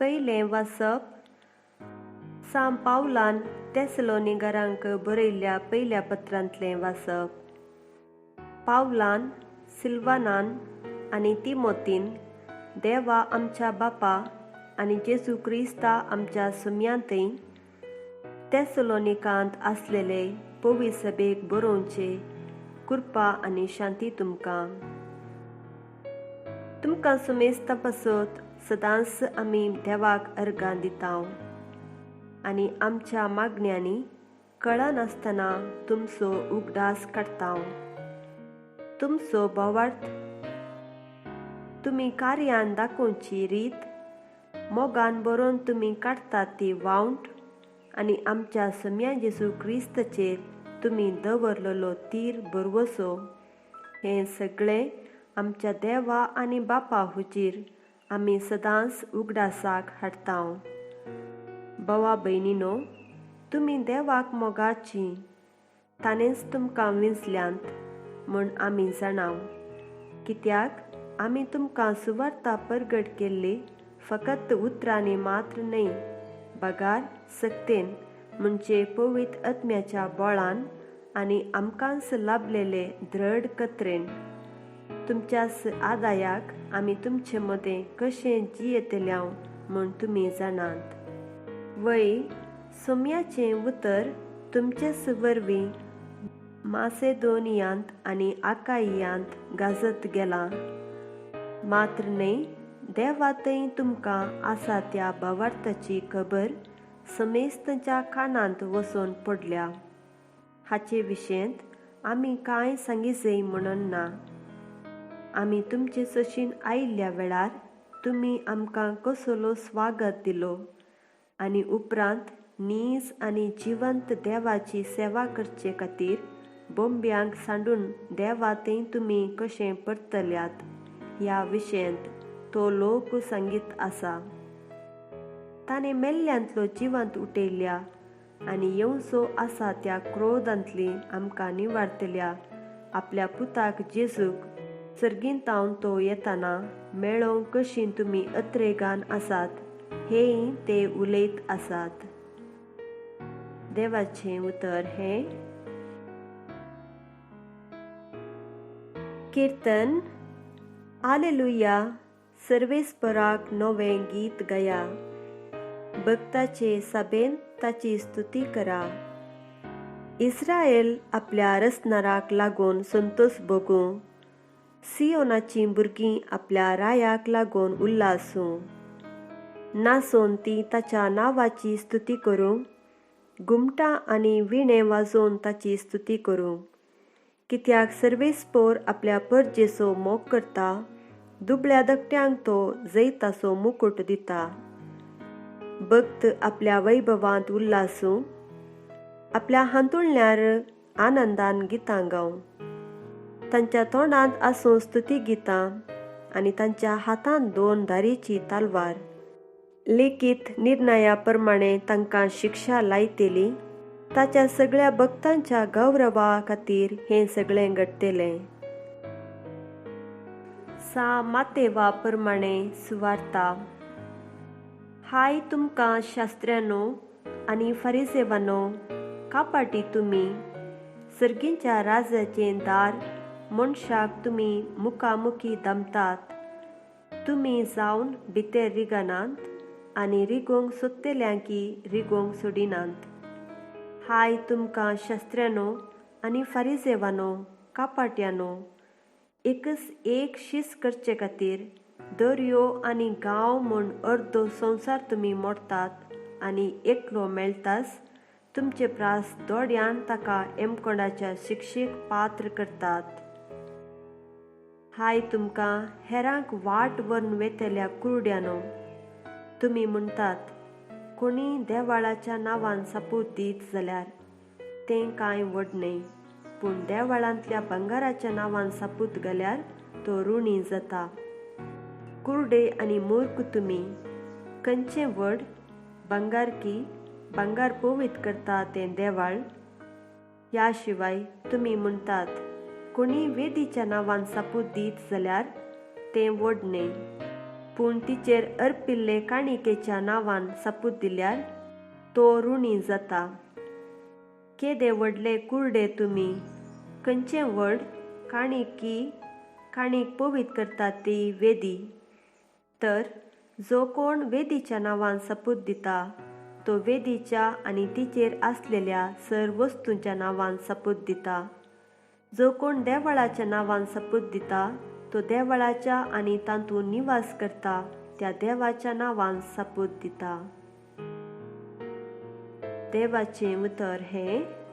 पयलें वाचप सां पावलान तेसलोनिगारांक बरयल्ल्या पयल्या पत्रांतलें वाचप. पावलान, सिल्वानान आनी तिमोतीन देवा आमच्या बापा आनी जेजू क्रिस्ता आमच्या सुम्यांतय तेसलोनिकांत आसलेले पवी सभेक बरोवचे, कृपा आनी शांती तुमकां. तुमकां सुमेस्ता पासत सदांच आमी देवाक अर्गां दिता आनी आमच्या मागण्यांनी कळनासतना तुमचो उगडास काडटा. तुमचो भावार्थ, तुमी कार्यान दाखोवची रीत, मोगान बरोवन तुमी काडटात ती वावंट आनी आमच्या सम्या जेजू क्रिस्ताचेर तुमी दवरलेलो तीर भरवसो, हें सगळें आमच्या देवा आनी बापा हुजीर आमी सदांच उगडासाक हाडटा. भावा भयणीनो, तुमी देवाक मोगाची, ताणेंच तुमकां विंचल्यांत म्हूण आमी जाणाव. कित्याक आमी तुमकां सुवार्ता परगट केल्ली फकत उतरांनी मात्र न्हय, बगार सक्तेन म्हणजे पवित्र आत्म्याच्या बळान आनी आमकांच लाभलेले दृढ कत्रेन. तुमच्याच आदायाक आमी तुमचे मदें कशें जियेतल्यांव म्हूण तुमी जाणात. वय सोम्याचें उतर तुमचेच वरवीं मासेदोनियांत आनी आकाइयांत गाजत गेलां. मात्र न्हय, देवातय तुमकां आसा त्या भावार्थाची खबर समेस्तांच्या कानांत वचून पडल्या. हाचे विशयंत आमी कांय सांगिजय म्हणून ना. आमी तुमचे सशीन आयिल्ल्या वेळार तुमी आमकां कसलो स्वागत दिलो आनी उपरांत नीज आनी जिवंत देवाची सेवा करचे खातीर बोंब्यांक सांडून देवातय तुमी कशें परतल्यात ह्या विशयंत तो लोक सांगीत आसा. ताणें मेल्ल्यांतलो जिवंत उठयल्या आनी येवचो आसा त्या क्रोधांतली आमकां निवारतल्या आपल्या पुताक जेजूक सर्गींतावन तो येताना मेळोवंक कशी तुमी अत्रेगान आसात हेंय ते उलयत आसात. देवाचें उतर हें. किर्तन. आलेलुया, सर्वेस्पराक नवें गीत गाया, भक्ताचे सभेन ताची स्तुती करा. इस्रायल आपल्या रचणाराक लागून संतोष भोगूं, सियोनाचीं भुरगीं आपल्या रायाक लागून उल्हासूं. नाचून ती ताच्या नांवाची स्तुती करूं, घुमटां आनी विणे वाजोवन ताची स्तुती करूं. कित्याक सर्वेस्पोर आपल्या परजेचो मोग करता, दुबळ्या धकट्यांक तो जैताचो मुकुट दिता. भक्त आपल्या वैभवांत उल्हासूं, आपल्या हांतुळण्यार आनंदान गितां गावं. तांच्या तोंडांत आसूं स्तुती गितां आनी तांच्या हातांत दोन धारीची तलवार. लेखीत निर्णया प्रमाणे तांकां शिक्षा लायतली, ताच्या सगळ्या भक्तांच्या गौरवा खातीर हें सगळें घडटलें. सा मातेवा प्रमाणे सुवार्ता. हाय तुमकां शास्त्र्यानो आनी फारिसेवानो, कापाटी तुमी सर्गींच्या राजाचें दार मनशाक तुमी मुखामुखी दमतात. तुमी जावन भितर रिगनात आनी रिगोवंक सोदतल्यांकी रिगोवंक सोडिनात. हाय तुमकां शास्त्र्यानो आनी फारिसेवानो, कापाट्यानो, एकच एक शीस करचे खातीर दर्यो आनी गांव म्हूण अर्दो संवसार तुमी मोडटात आनी एकलो मेळटाच तुमचे प्रास दोड्यान ताका एमकोंडाच्या शिक्षेक पात्र करतात. हाय तुमकां हेरांक वाट व्हरून वेतल्या कुरड्यानो, तुमी म्हणटात कोणी देवाळाच्या नांवान सापूत दीत जाल्यार तें कांय व्हड न्हय, पूण देवाळांतल्या भांगाराच्या नांवान सापूत घाल्यार तो ऋणी जाता. कुरडे आनी मूर्ख तुमी, खंयचें व्हड भांगार की भांगार पवित्र करता तें देवाळ? ह्या शिवाय तुमी म्हणटात कोणी वेदीच्या नांवान सापूत दीत जाल्यार तें व्हड न्हय, पूण तिचेर अर्पिल्ले काणिकेच्या नांवान सपूत दिल्यार तो ऋणी जाता. केदे व्हडले कुर्डे तुमी! खंयचें व्हड काणिकी काणीक पवित्र करता ती वेदी? तर जो कोण वेदीच्या नांवान सपूत दिता तो वेदीच्या आनी तिचेर आसलेल्या सर वस्तूंच्या नांवान सपूत दिता. जो कोण देवळाच्या नांवान सपूत दिता तो देवळाच्या आनी तातूंत निवास करता त्या देवाच्या नांवान सपूत दिता. देवाचें उतर हें.